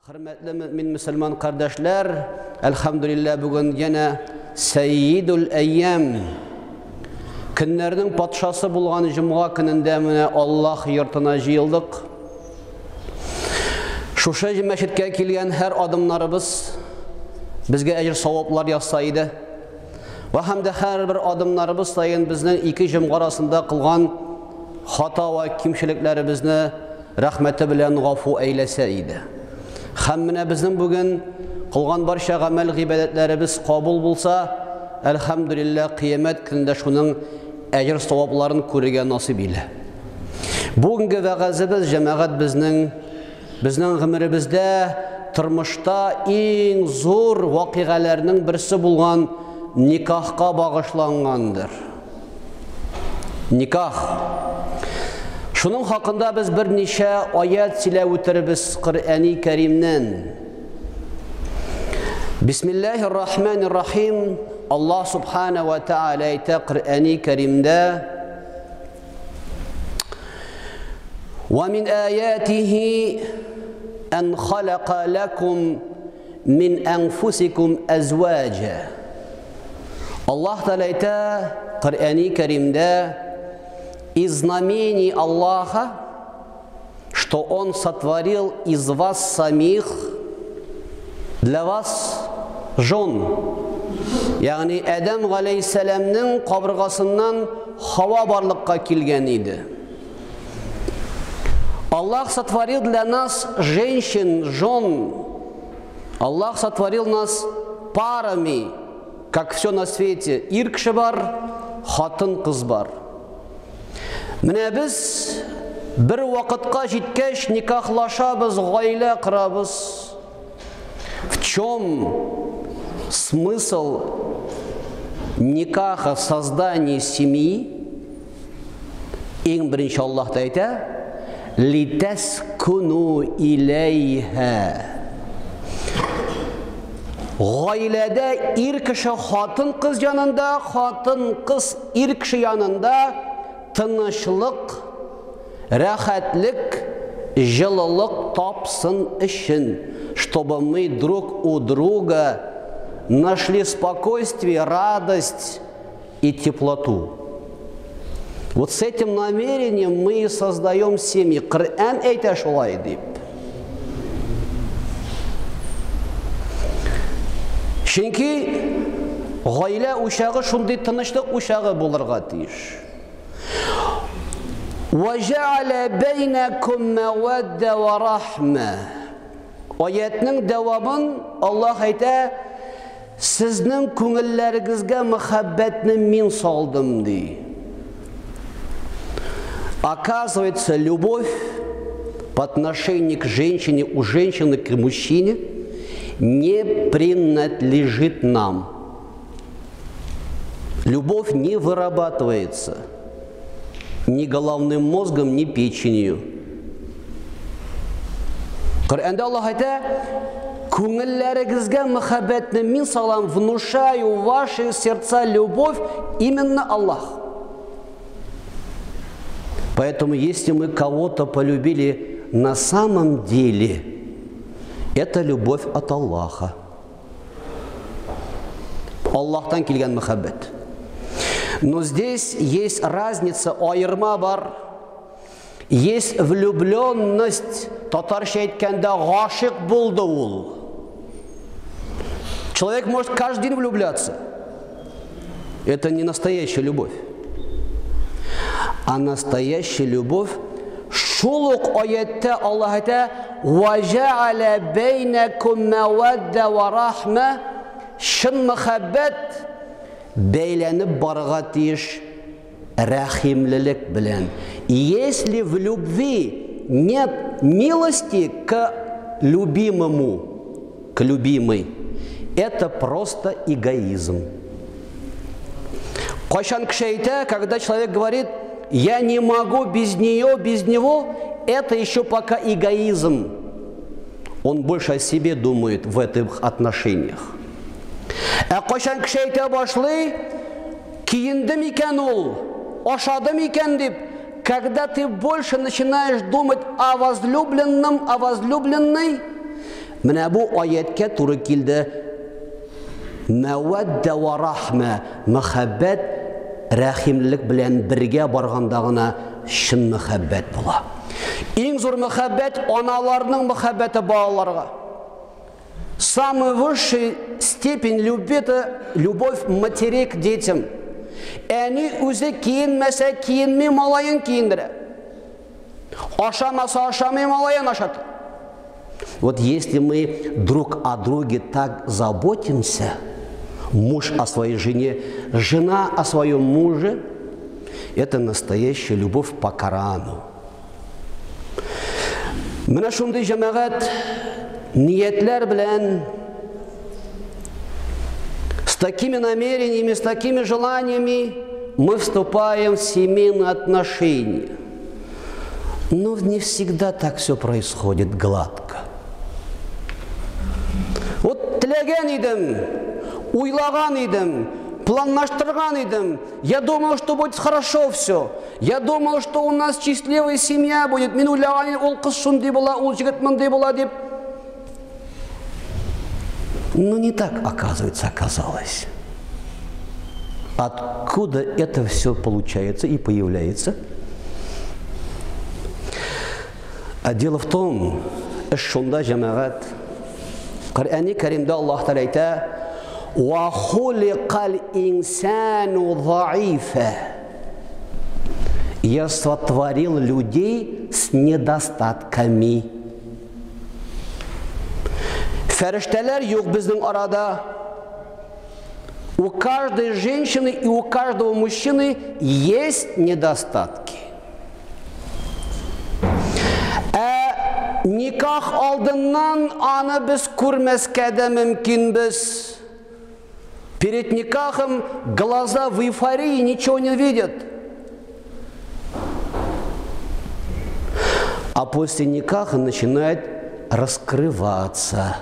Хөрмәтле мөэмин мөселман кардәшләр, әлхәмдүлилләһ, бүген янә Сәйидул әйям, көннәрнең патшасы булган җомга көнендә менә Аллаһ йортына җыелдык. Шушы мәчеткә килгән һәр адымнарыбыз безгә әҗер саваплар язса иде. Вә һәм дә һәрбер адымнарыбыз саен безнең ике җомга арасында кылган хата вә кимчелекләребезне рәхмәте белән гафу әйләсә иде. Һәм менә безнең бүген кылган барча гамәл гыйбадәтләребез кабул булса, әлхәмдүлилләһ, кыямәт көнендә шуның әҗер савапларын күрергә насыйп илә. Бүгенге вәгазебез, җәмәгать, безнең Безнең гомеребездә, тормышта иң зур вакыйгаләрнең берсе булган никахка багышлангандыр. Никах. Шуның хакында без берничә аят сөйләп үтербез Коръәни Кәримнән. Бисмиллаһир Рахманир Рахим. Аллаһ субхана ва тааля әйтә Коръәни Кәримдә: ومن آياته أن خلق لكم من أنفسكم أزواجا. Аллаһ Тәгалә әйтә Коръәни Кәримдә: из знамений Аллаха, что Он сотворил из вас самих для вас жен. Ягъни Адәм галәйһиссәламнең кабыргасыннан Хава барлыкка килгән иде. Аллах сотворил для нас женщин, жен. Аллах сотворил нас парами, как все на свете. Ир кеше бар, хатын кыз бар. Менә без бер вакытка җиткәч никахлашабыз, гаилә корабыз. В чем смысл никаха, создания семьи? Иң беренче Аллаһ та әйтә: литаскуну иләйһа. Гаиләдә ир кеше хатын-кыз янында, хатын-кыз ир кеше янында тынычлык, рәхәтлек, җылылык тапсын өчен, чтобы мы друг у друга нашли спокойствие, радость и теплоту. Вот с этим намерением мы и создаем семьи. Коръән әйтә шулай дип. Чөнки гаилә учагы шундый тынычлык учагы булырга тиеш. وَجَعَلَ بَيْنَكُمْ مَوَدَّ وَرَحْمَةً. Аятның дәвамын Аллаһ әйтә: сезнең күңелләрегезгә мәхәббәтне мин салдым, ди. Оказывается, любовь по отношению к женщине, у женщины к мужчине не принадлежит нам. Любовь не вырабатывается ни головным мозгом, ни печенью. Коръәндә Аллаһ әйтә: күңелләрегезгә мәхәббәтне мин салам, внушаю в ваши сердца любовь именно Аллах. Поэтому, если мы кого-то полюбили на самом деле, это любовь от Аллаха. Аллаһтан килгән мәхәббәт. Но здесь есть разница, аерма бар. Есть влюбленность, татарча әйткәндә, гашыйк булды ул. Человек может каждый день влюбляться. Это не настоящая любовь. А настоящая любовь, шул ук аятта Аллаһ әйтә: «Вәҗә'алә бәйнәкум мәвәддә вә рахмә». Чын мәхәббәт бәйләнеп барырга тиеш рәхимлелек белән. Если в любви нет милости к любимому, к любимой, это просто эгоизм. Кайчан кеше әйтә, когда человек говорит: я не могу без нее, без него, это еще пока эгоизм. Он больше о себе думает в этих отношениях. Ә кайчан кеше әйтә башлый, киенде микән ул, ашады микән дип, когда ты больше начинаешь думать о возлюбленном, о возлюбленной, Менә бу аятькә туры килде. Мәвәддә вә рахмә, мәхәббәт рәхимлелек белән бергә барганда гына чын мәхәббәт була. Иң зур мәхәббәт аналарның мәхәббәте балаларга. Самая высшая степень любви это любовь матерей к детям. Әни үзе киенмәсә, киенми малаен киендерә. Ашамаса, ашамый малаен ашата. Вот если мы друг о друге так заботимся, муж о своей жене, жена о своем муже, это настоящая любовь по Корану. Менә шундый җәмәгать ниятләр белән с такими намерениями, с такими желаниями мы вступаем в семейные отношения. Но не всегда так все происходит гладко. Вот теләгән идем, уйлаган идем, планлаштырган идем. Я думал, что будет хорошо все. Я думал, что у нас счастливая семья будет. Мин уйлаган идем, ул кыз шундый була, ул егет мондый була дип. Но не так, оказывается, оказалось. Откуда это все получается и появляется? А дело в том, эш шунда, җәмәгать, Коръәни Кәримдә Аллаһ Тәгалә әйтә: "Ва хуликал инсану заифа". Я сотворил людей с недостатками. Фәрештәләр юк безнең арада. У каждой женщины и у каждого мужчины есть недостатки. Ә никах алдыннан аны без күрмәскә дә мөмкинбез. Перед никахом глаза в эйфории ничего не видят. А после никаха начинает раскрываться.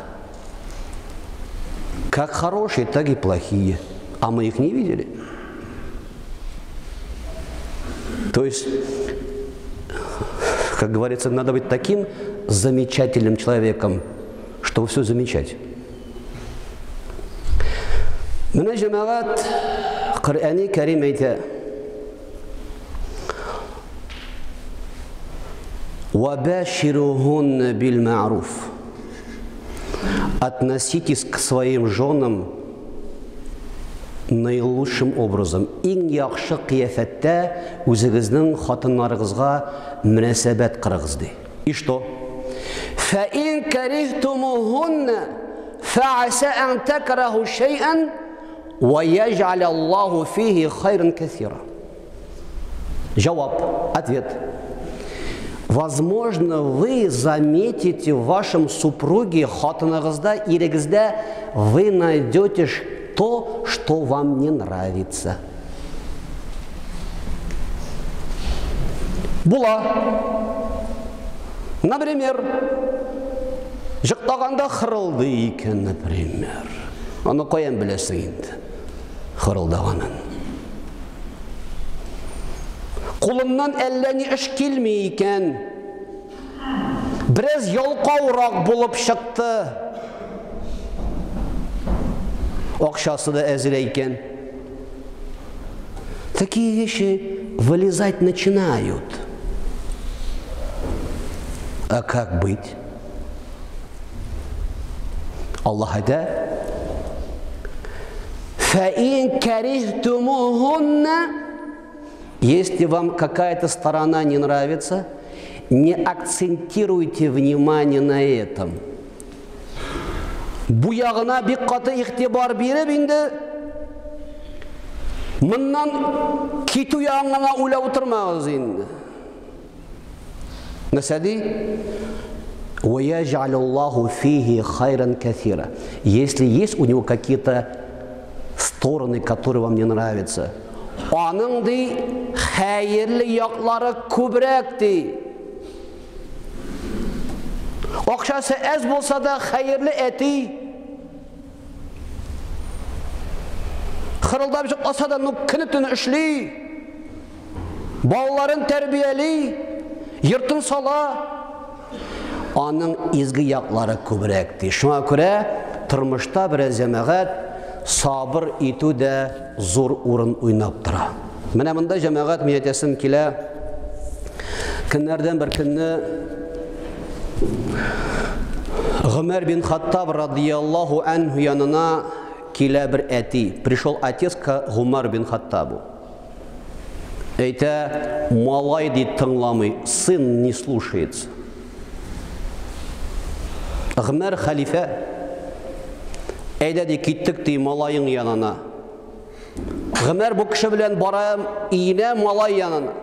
Как хорошие, так и плохие. А мы их не видели. То есть, как говорится, надо быть таким замечательным человеком, чтобы все замечать. Менә җәмәгать Коръәни Кәрим әйтә. Вабашируһунна бил ма'руф. Относитесь к своим женам наилучшим образом. Иң яхшы кыяфәттә үзегезнең хатыннарыгызга мөнәсәбәт кырыгыз ди. И что? Фа ин карихтумуһунна фа'аса ан такраху шай'ан ва ядж'ал Аллаху фихи хайран касира. Җавап, ответ. Возможно, вы заметите в вашем супруге, хатыныгызда, ирегездә, вы найдете то, что вам не нравится. Була. Например, йоклаганда хырылдый икән, например. Аны каян беләсең инде? Хырылдаганын. Кулыннан әллә ни эш килми икән. Бераз ялкаурак булып чыкты. Акчасы да әзрәк икән. Такие вещи вылезать начинают. А как быть? Аллаһ әйтә: «Фаин карихтумухунна». Если вам какая-то сторона не нравится, не акцентируйте внимание на этом. Бу ягына бик каты игътибар биреп инде моннан китү ягына уйлап утырмагыз инде. Нәрсә ди? وَيَجْعَلُ اللَّهُ فِيهِ خَيْرًا كَثِيرًا. Если есть у него какие-то стороны, которые вам не нравятся, аның ди хәерле яклары күбрәк ди. Акчасы әз булса да хәерле әти. Хырылдап йокласа да, ну көне төне эшли. Балаларын тәрбияли, йортын сала. Аның изге яклары күбрәк ди. Шуңа күрә тормышта бераз җәмәгать сабыр итү дә зур урын уйнап тора. Менә монда җәмәгать мин әйтәсем килә. Көннәрдән бер көнне Гомәр бин Хаттаб радияллаһу анһу янына килә бер әти. Пришел отец к Гумар бин Хаттабу. Әйтә, малай ди тыңламый, сын не слушается. Гомәр хәлифә, әйдә ди, киттек ди малаең янына. Гомәр бу кеше белән бара өенә малай янына.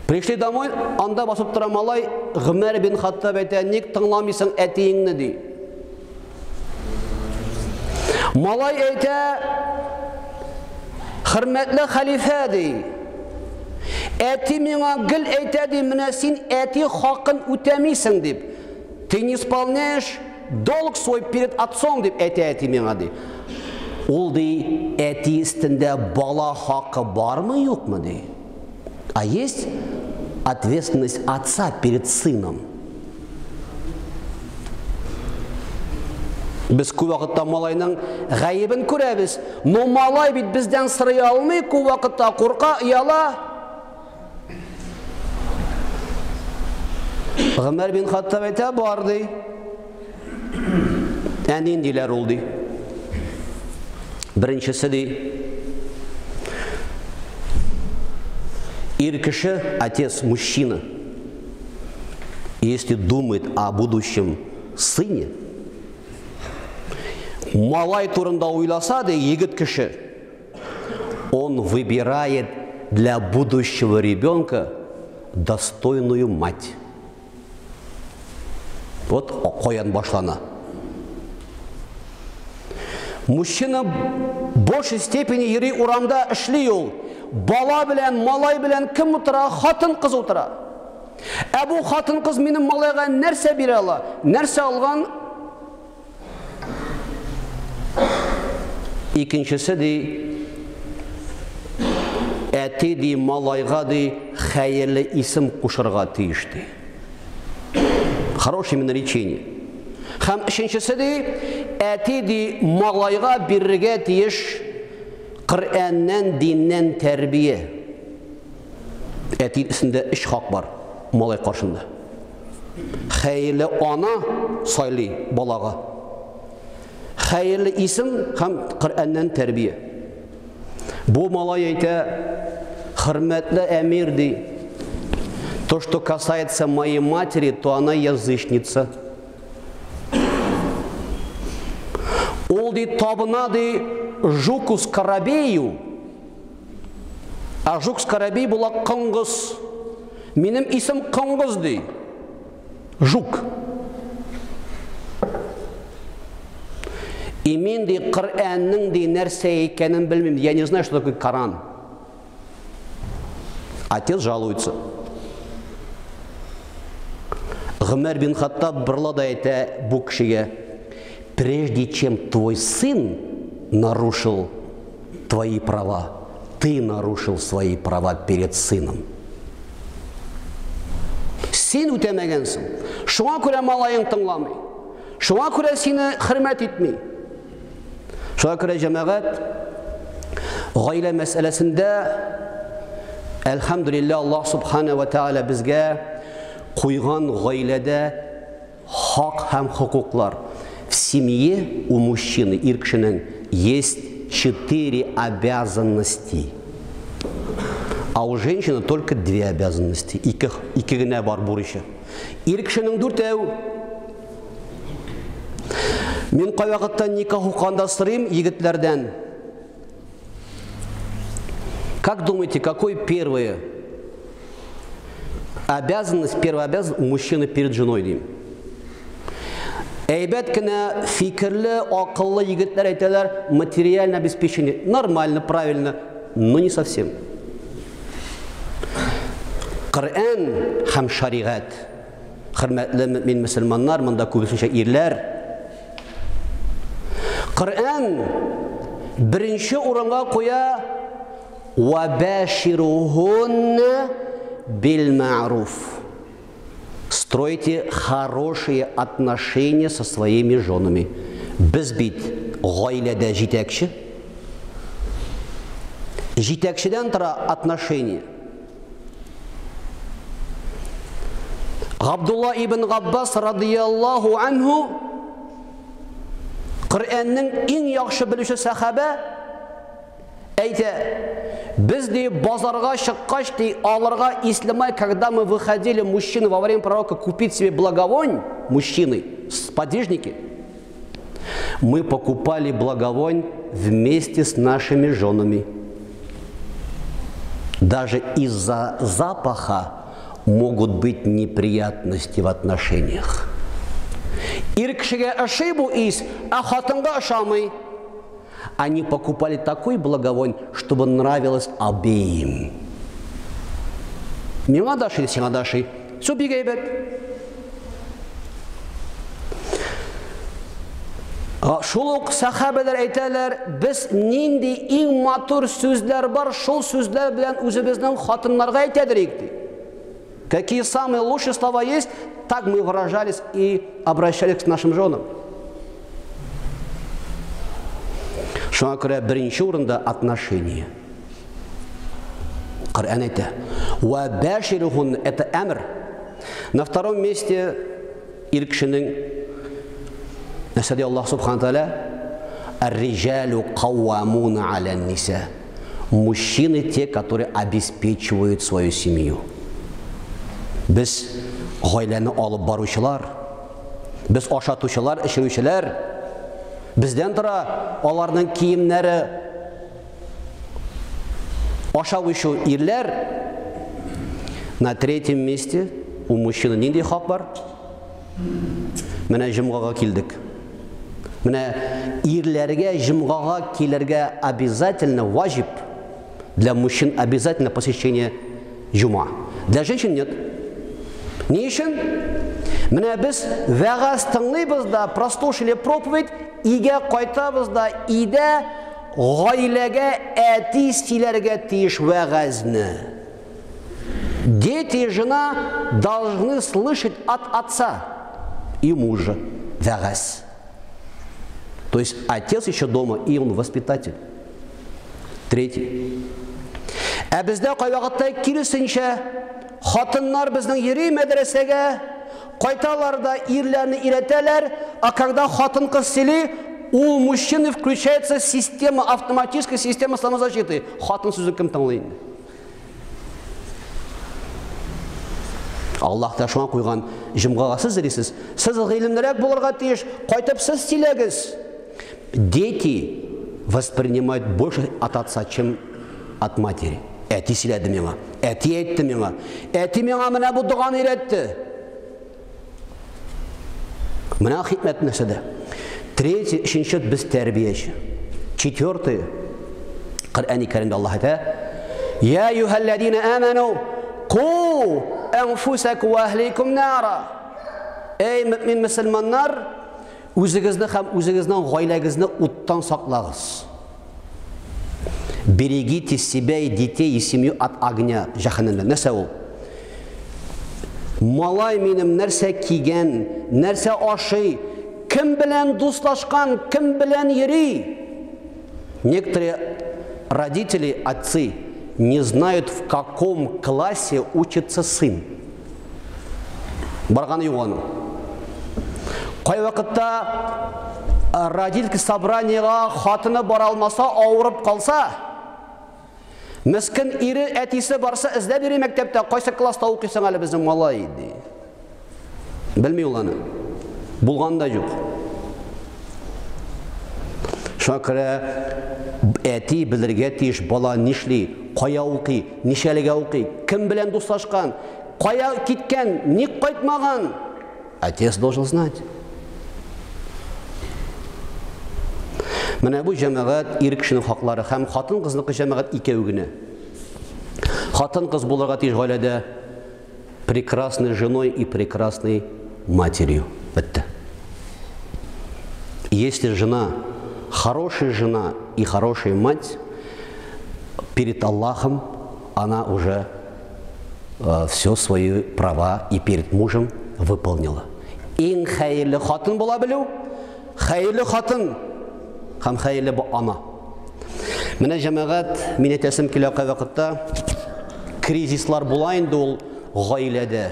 Пришли домой, анда басып тора малай, Гомәр бин Хаттаб әйтә, ник тыңламыйсың әтиеңне ди. Малай әйтә, хөрмәтле хәлифә ди. Әти миңа гел әйтә ди, менә син әти хакын үтәмисең дип. Ты не исполняешь долг свой перед отцом дип әйтә әти миңа ди. Ул ди, әти өстендә бала хакы бармы, юкмы ди. А есть ответственность отца перед сыном. Без күп вакытта малайның гаебен күрәбез, но малай бит бездән сорый алмый, күп вакытта курка, ояла. Гомәр бин Хаттаб әйтә, бар ди. Ә ниндиләр ул ди? Беренчесе ди, ир кеше, отец, мужчина, если думает о будущем сыне, малай турында уйласа ди, егет кеше, он выбирает для будущего ребенка достойную мать. Вот каян башлана. Мужчина в большей степени йөри урамда эшли ул. Бала белән, малай белән кем утыра? Хатын-кыз утыра. Ә бу хатын-кыз минем малайга нәрсә бирә ала? Нәрсә алган? Икенчесе ди, әти ди, малайга ди, хәерле исем кушырга тиеш ди. Хорошее именно речение. Һәм өченчесе ди, әти ди, малайга бирергә тиеш Коръәннән, диннән тәрбия. Әти өстендә өч хак бар малай каршында. Хәерле ана сайлый балага. Хәерле исем һәм Коръәннән тәрбия. Бу малай әйтә, хөрмәтле әмир ди, то, что касается моей матери, то она язычница. Ул ди табына ди жуку скоробею. А жук скоробей була коңгыз. Минем исем коңгыз ди. Жук. И мин ди Коръәннең ди нәрсә икәнен белмим. Я не знаю, что такое Коран. Отец жалуется. Гомәр бин Хаттаб борыла да әйтә бу кешегә, прежде чем твой сын нарушил твои права, ты нарушил свои права перед сыном. Син үтәмәгәнсең. Шуңа күрә малаең тыңламый. Шуңа күрә сине хөрмәт итми. Шуңа күрә җәмәгать гаилә мәсьәләсендә әлхәмдүлилләһ Аллаһ субхана ва тааля безгә куйган гаиләдә хак һәм хокуклар. В семье у мужчины, ир кешенең, есть 4 обязанности. А у женщины только 2 обязанности. Ике генә бар бурычы. Ир кешенең дүртәү. Мин кайвакытта никах укыганда сорыйм егетләрдән. Как думаете, какой первая обязанность, первая обязанность у мужчины перед женой, дим? Әйбәт кенә фикерле, акыллы егетләр әйтәләр, материальное обеспечение. Нормально, правильно, но не совсем. Коръән һәм шәригать. Хөрмәтле мөмин мөселманнар, монда күбесенчә ирләр. Коръән беренче урынга куя ва баширухунна бил ма'руф. Стройте хорошие отношения со своими женами. Без бит гаиләдә җитәкче. Җитәкчедән тора отношения. Габдулла ибн Габбас радияллаһу анһу Коръәннең иң яхшы белүче сәхабә әйтә, без ди базарга чыккач ди алырга ислемай, когда мы выходили мужчины во время пророка купить себе благовонь, мужчины, сподвижники, мы покупали благовонь вместе с нашими женами. Даже из-за запаха могут быть неприятности в отношениях. Ир кешегә ошый бу ис, а хатынга ошамый. Они покупали такой благовонь, чтобы нравилось обеим. Миңа да ошый, сиңа да ошый. Все бик әйбәт. Шул ук сәхабәләр әйтәләр, без нинди иң матур сүзләр бар, шул сүзләр белән үзебезнең хатыннарга әйтәдер идек, ди. Какие самые лучшие слова есть, так мы выражались и обращались к нашим женам. Шуңа күрә беренче урында отношения. Коръән әйтә: "Ва баширухун" это әмер. На втором месте ир кешенең нәрсә ди Аллаһ субхана тааля? Ар-риҗалу каввамуна аля ниса. Мужчины те, которые обеспечивают свою семью. Без гаиләне алып баручылар, без ашатучылар, эчерүчеләр. Бездән тора аларның киемнәре, ашау эчү ирләр. На третьем месте у мужчины нинди хак бар? Менә җомгага килдек. Менә ирләргә җомгага килергә обязательно ваҗиб. Для мужчин обязательно посещение җома. Для женщин нет. Ни өчен? Менә без вәгазь тыңлыйбыз да, прослушали проповедь, өйгә кайтабыз да, өйдә гаиләгә әти сөйләргә тиеш вәгазьне. Дети и жена должны слышать от отца и мужа вәгазь. То есть отец еще дома, и он воспитатель. Третий. Ә бездә кайвакытта киресенчә, хатыннар безнең йөри мәдрәсәгә, кайталар да ирләрне өйрәтәләр, а когда хатын-кыз сөйли, у мужчины включается система, автоматическая система самозащиты. Хатын сүзен кем тыңлый инде? Аллаһ та шуңа куйган җомгага сез йөрисез. Сез гыйлемлерәк булырга тиеш, кайтып сез сөйләгез. Дети воспринимают больше от отца, чем от матери. Әти сөйләде миңа, әти әйтте миңа, әти миңа менә бу доганы өйрәтте. Менә хикмәт нәрсәдә. Третий, өченче без тәрбияче. Четвертый, Коръәни Кәримдә Аллаһ әйтә: "Я юһәлләзина аману ку анфусакум ва әһликум нара". Эй мөмин мөселманнар, үзегезне һәм үзегезнең гаиләгезне уттан саклагыз. Берегите себя и детей и семью от огня җәһәннәмнән. Нәрсә ул? Малай минем нәрсә кигән, нәрсә ашый, кем белән дуслашкан, кем белән йөри? Некоторые родители, отцы не знают, в каком классе учится сын. Барганы юк аның. Кайвакытта родительский собраниега хатыны бара алмаса, авырып калса, мескен ире әтисе барса, эзләп йөри мәктәптә, кайсы класста укыйсың әле безнең малай, ди. Белми ул аны. Булган да юк. Шуңа күрә әти белергә тиеш, бала нишли, кая укый, ничәлегә укый, кем белән дуслашкан, кая киткән, ник кайтмаган. Отец должен знать. Менә бу җәмәгать ир кешенең хаклары һәм хатын-кызныкы җәмәгать икәү генә. Хатын-кыз булырга тиеш гаиләдә прекрасной женой и прекрасной матерью. Бетте. Если жена хорошая жена и хорошая мать, перед Аллахом она уже все свои права и перед мужем Выполнила. Иң хәерле хатын була белү, хәерле хатын һәм хәерле ана. Менә җәмәгать, мин әйтәсем килә кайвакытта кризислар була инде ул гаиләдә.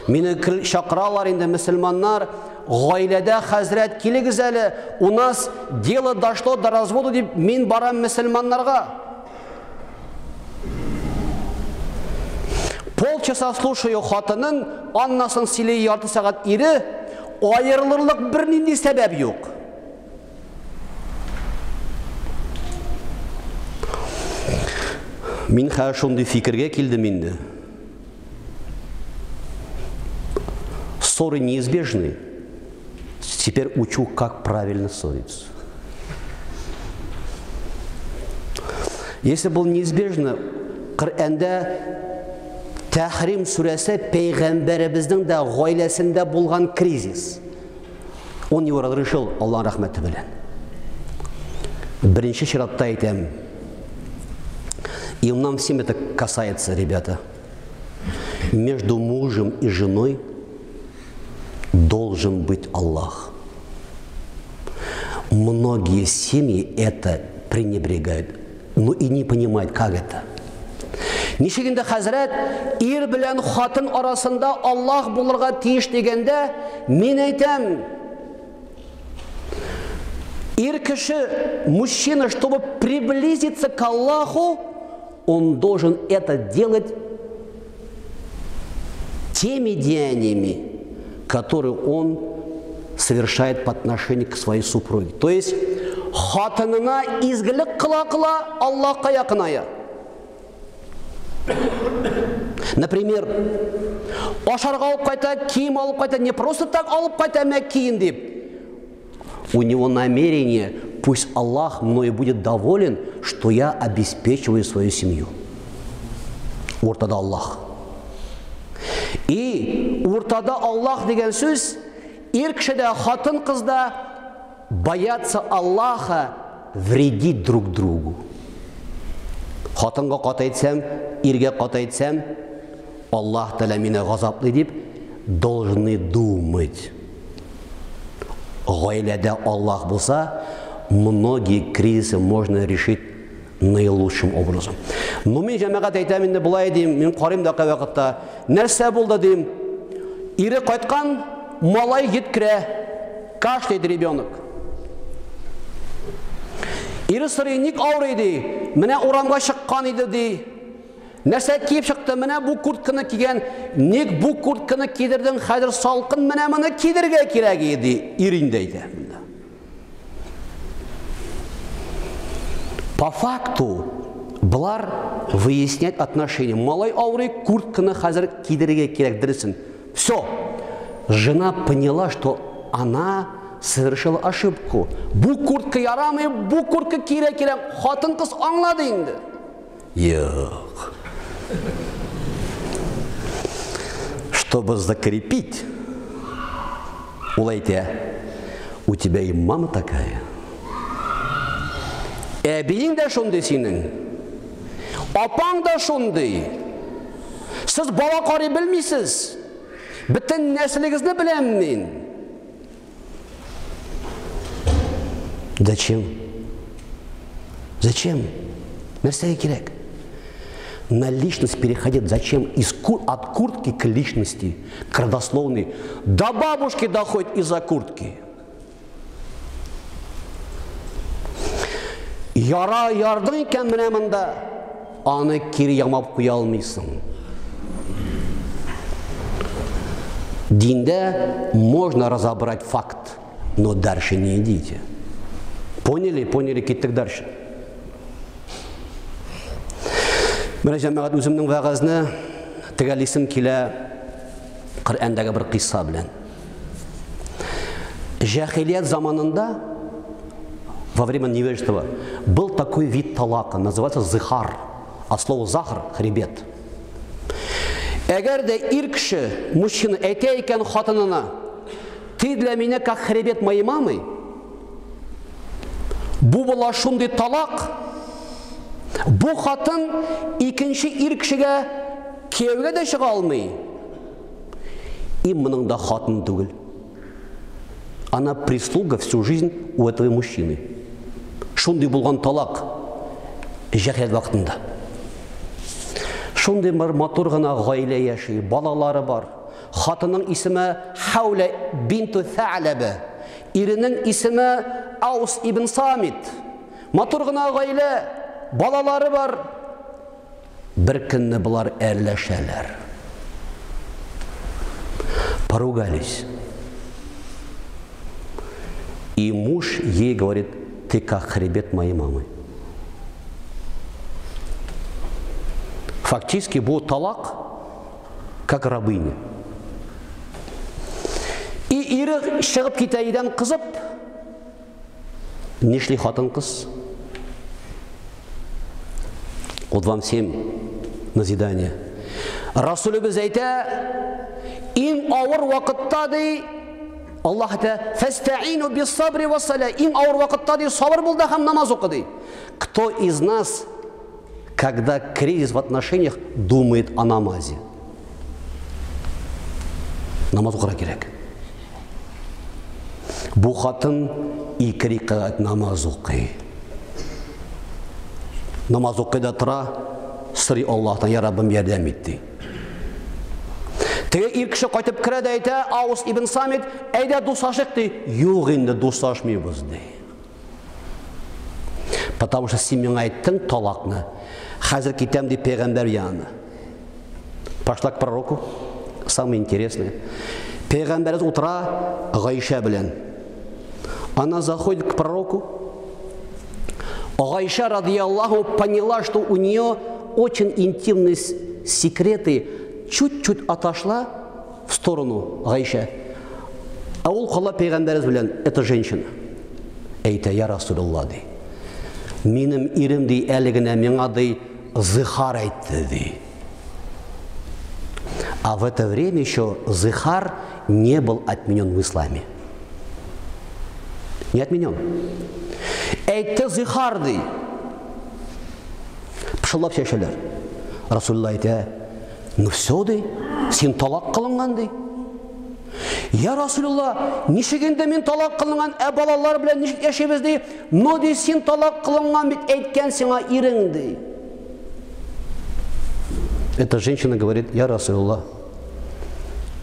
Мине чакыралар инде мөселманнар, гаиләдә хәзрәт килегез әле, у нас дело дошло до развода дип мин барам мөселманнарга. Полчаса слушаю хатынын, аннасын сөйли ярты сәгать ире, аерылырлык бернинди сәбәп юк. Мин хәзер шундый фикергә килдем инде. Ссоры неизбежны. Теперь учу, как правильно ссориться. Если был неизбежно, Коръәндә Тәхрим сүрәсе пәйгамбәребезнең дә гаиләсендә булган кризис. Он его разрешил, Аллаһ рәхмәте белән. Беренче чиратта әйтәм. И нам всем это касается, ребята. Между мужем и женой должен быть Аллах. Многие семьи это пренебрегают, но и не понимают, как это. Ничек инде хәзрәт ир белән хатын арасында Аллаһ булырга тиеш дигәндә, мин әйтәм, ир кеше, мужчина, чтобы приблизиться к Аллаху, он должен это делать теми деяниями, которые он совершает по отношению к своей супруге. То есть, хатынына изгелек кыла-кыла Аллаһка якыная. Например, ашарга алып кайта, кием алып кайта, не просто так алып кайта, мә кием дип. У него намерение, пусть Аллах мною будет доволен, что я обеспечиваю свою семью. Уртада Аллах. И уртада Аллах дигән сүз, ир кеше дә, хатын кыз да боятся Аллаха вредить друг другу. Хатынга каты әйтсәм, иргә каты әйтсәм, Аллаһ Тәгалә мине газаплый дип должны думать. Гаиләдә Аллаһ булса, многие кризисы можно решить наилучшим образом. Но мин җәмәгать әйтәм инде болай дим, мин карыйм да кайвакытта, нәрсә булды дим. Ире кайткан, малай йөткерә, кашляет ребенок. Ире сорый, ник авырый ди? Менә урамга чыккан иде ди. Нәрсә киеп чыкты? Менә бу куртканы кигән. Ник бу куртканы кидердең? Хәзер салкын, менә моны кидергә кирәк иде. Ир инде әйтә. По факту болар выяснять отношения. Малай авырый, куртканы хәзер кидергә кирәк дөресен. Все. Жена поняла, что она совершила ошибку. Бу куртка ярамый, бу куртка кирәк кирәк. Хатын кыз аңлады инде. Юк. Чтобы закрепить, ул әйтә, у тебя и мама такая. Әбиең дә шундый синең. Апаң да шундый. Сез бала карый белмисез. Бөтен нәселегезне беләм мин. Зачем? Зачем? Нәрсәгә кирәк? На личность переходить. Зачем? От куртки к личности, к родословной. До бабушки доходит из-за куртки. Яра ярдың икән менә монда, аны кире ямап куя алмыйсың. Диндә можно разобрать факт, но дальше не идите. Поняли? Поняли, киттек дальше. Менә җәмәгать үземнең вәгазьне төгәллисем килә Коръәндәге бер кыйсса белән. Җәһилият заманында, во время невежества, был такой вид талака, называется зихар. От слова захар хребет. Әгәр дә ир кеше, мужчина әйтә икән хатынына, ты для меня как хребет моей мамы, бу була шундый талак, бу хатын икенче ир кешегә кияүгә дә чыга алмый. И моның да хатын түгел. Она прислуга всю жизнь у этого мужчины. Шундый булган талак җәһилият вакытында. Шундый бер матур гына гаилә яши, балалары бар. Хатының исеме Хауля бинту Tha'лаба. Иренең исеме Аус ибн Самит. Матур гына гаилә, балалары бар. Бер көнне болар әрләшәләр. Поругались. И муж ей говорит, ты как хребет моей мамы. Фактически был талак, как рабыня. И ире чыгып китә өйдән кызып, нишли хатын-кыз? Вот вам всем назидание. Расулыбыз әйтә, иң авыр вакытта ди, Аллаһ әйтә, фәстәину бис-сабри вас-сала. Иң авыр вакытта ди, сабыр бул да һәм намаз укы ди. Кто из нас, когда кризис в отношениях, думает о намазе? Намаз укырга кирәк. Бу хатын ике рәкәгать намаз укый. Намаз укый да тора, сорый Аллаһтан, я Раббым, ярдәм ит ди. Теге ир кеше кайтып керә дә әйтә, Аус ибн Самит, әйдә дуслашыйк ди. Юк инде дуслашмыйбыз ди. Потому что син миңа әйттең талакны. Хәзер китәм ди пәйгамбәр янына. Пошла к пророку. Самое интересное. Пәйгамбәребез утыра Гайшә белән. Она заходит к пророку. Гайша радиаллаху поняла, что у нее очень интимные секреты. Чуть-чуть отошла в сторону Гайша. А ул кала пәйгамбәребез белән, эта женщина. Әйтә, я Расулулла ди. Минем ирем ди әле генә миңа ди зихар әйтте ди. А в это время еще зихар не был отменен в исламе. Не отменен. Әйтте зихар ди. Пышылдап чәчәләр. Расулулла әйтә, ну все ди, син талак кылынган ди. Я Расулулла, ничек инде мин талак кылынган, ә балалар белән ничек яшибез ди? Ну ди, син талак кылынган бит әйткән сиңа ирең ди. Эта женщина говорит, я Расулулла,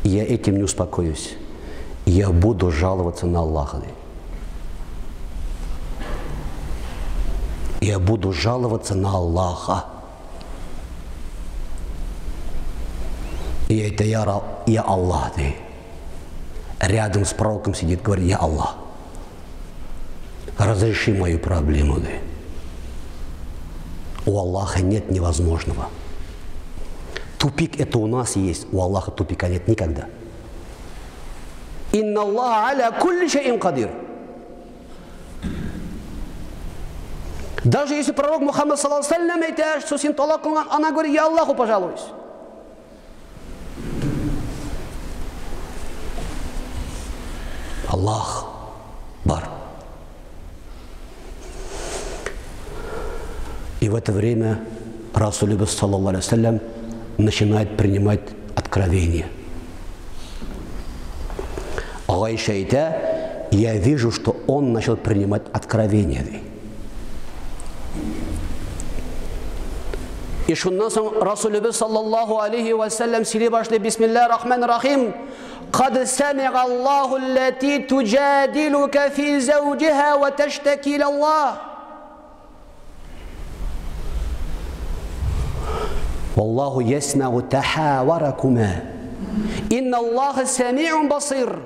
я этим не успокоюсь. Я буду жаловаться на Аллаха. Я буду жаловаться на Аллаха. И это я Аллах. Рядом с пророком сидит, говорит, я Аллах. Разреши мою проблему. У Аллаха нет невозможного. Тупик это у нас есть, у Аллаха тупика нет никогда. Инна Аллаха аля кулли шайин кадир. Даже если пророк Мухаммад саллаллаху алейхи ва саллям что син талак кылган, она говорит, я Аллаху пожалуюсь. Аллах бар. И в это время Расулюбас саллаллаху алейхи ва саллям начинает принимать откровение. Гайша әйтә, я вижу, что он начал принимать откровение. И шуннан соң Расулюбас саллаллаху алейхи ва саллям сөйли башлый, бисмиллахи рахмани рахим. قد سمع الله التي تجادلك في زوجها وتشتكي إلى الله. والله يسمع تحاوركما إن الله سميع بصير.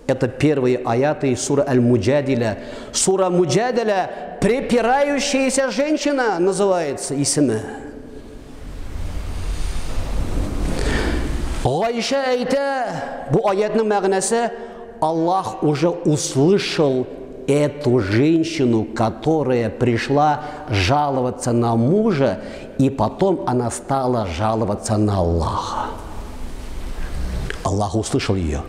Это первые аяты из сура Аль-Муджадиля. Сура Муджадиля, препирающаяся женщина, называется исеме. Гайша әйтә, бу аятның мәгънәсе, Аллах уже услышал эту женщину, которая пришла жаловаться на мужа, и потом она стала жаловаться на Аллаха. Аллах услышал ее.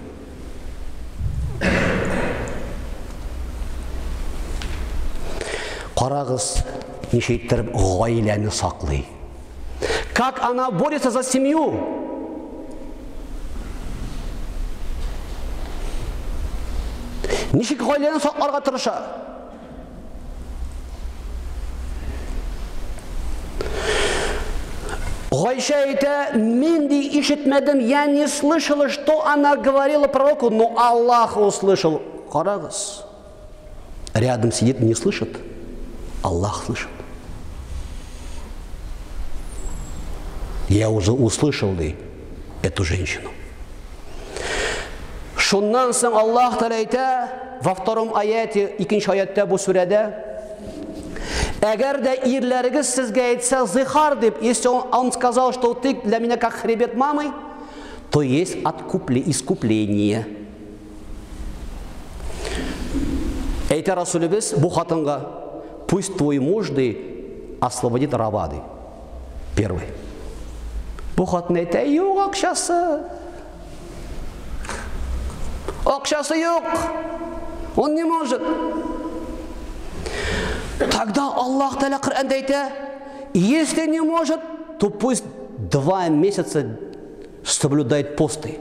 Карагыз, ничек иттереп гаиләне саклый. Как она борется за семью? Ничек гаиләне сакларга тырыша. Гайшә әйтә, мин ди ишетмәдем, я не слышала, что она говорила пророку, но Аллах услышал. Карагыз. Рядом сидит, не слышит. Аллах слышит. Я уже услышал ди эту женщину. Шуннан соң Аллаһ Тәгалә әйтә, во втором аяте, икенче аятта бу сүрәдә, әгәр дә ирләрегез сезгә әйтсә зихар дип, если он сказал, что ты для меня как хребет мамы, то есть откупле, искупление. Әйтә Расулебез бу хатынга, пусть твой муж ди освободит раба ди. Первый. Бу хатын әйтә, юк акчасы. Акчасы юк. Он не может. Тогда Аллах Тәгалә Коръәндә әйтә, если не может, то пусть 2 месяца соблюдает посты.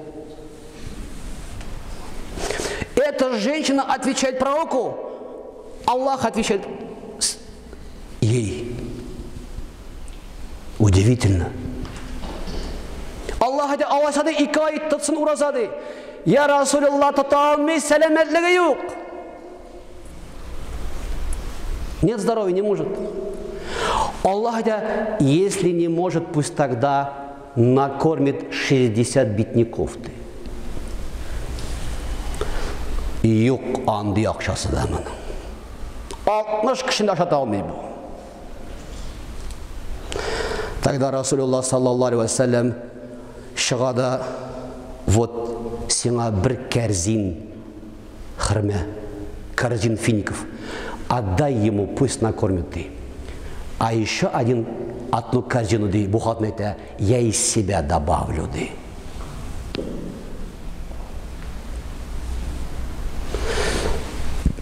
Эта женщина отвечает пророку, Аллах отвечает ей. Удивительно. Аллаһ әйтә, алайса ди, 2 ай тотсын ураза ди. Я Расулуллах, тота алмый, сәламәтлеге юк. Нет здоровья, не может. Аллах әйтә, если не может, пусть тогда накормит 60 бедняков ди. Юк андый акчасы да моның. 60 кешене ашата алмый бу. Тогда Расулуллах саллаллаху алейхи вәсәлләм чыга да, вот сиңа бер кәрзин хөрмә, корзин фиников. Отдай ему, пусть накормит ди. А еще одну корзину ди, бу хатын әйтә, я из себя добавлю ди.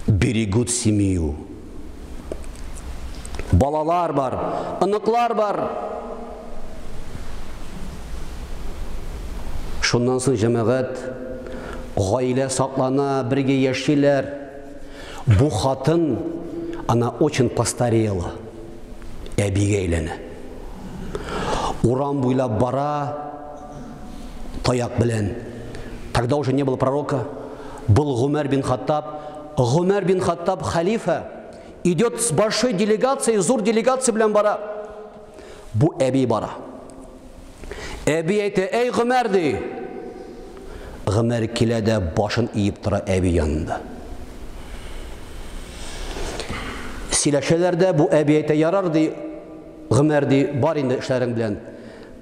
Берегут семью. Балалар бар, оныклар бар. Шуннан соң, җәмәгать, гаилә саклана, бергә яшиләр. Бу хатын, она очень постарела. Әбигә әйләнә. Урам буйлап бара, таяк белән. Тогда уже не было пророка. Был Гумар бин Хаттаб. Гумар бин Хаттаб, халифа, идет с большой делегацией, зур делегация белән бара. Бу әби бара. Әби әйтә, әй Гомәр ди. Гомәр килә дә башын иеп тора әби янында. Сөйләшәләр дә, бу әби әйтә, ярар ди, Гомәр ди, бар инде эшләрең белән.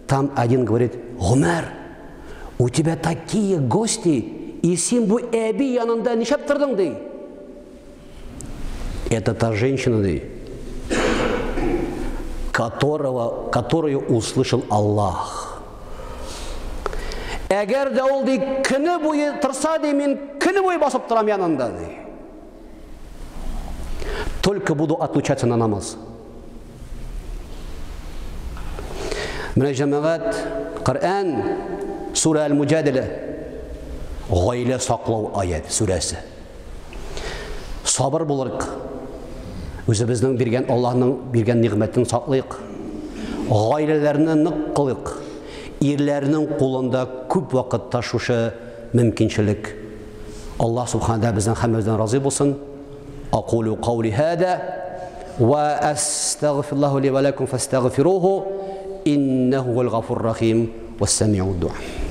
Там один говорит, Гомәр, у тебя такие гости, и син бу әби янында нишләп тордың ди. Это та женщина, ди, которую услышал Аллах. Әгәр дә ул ди көне буе торса ди, мин көне буе басып торам янында ди. Только буду отлучаться на намаз. Менә, җәмәгать, Коръән, Сүрә Әл-Муҗадилә, гаилә саклау аят сүрәсе. Сабыр булырык. Үзебезнең биргән Аллаһның биргән нигъмәтен саклыйк. Гаиләләрне нык кылыйк. Ирләрнең кулында күп вакытта шушы мөмкинчелек. Аллаһ субхана безнең һәммәбездән разый булсын. أقول قولي هذا وأستغفر الله لي ولكم فاستغفروه إنه هو الغفور الرحيم والسميع الدعاء.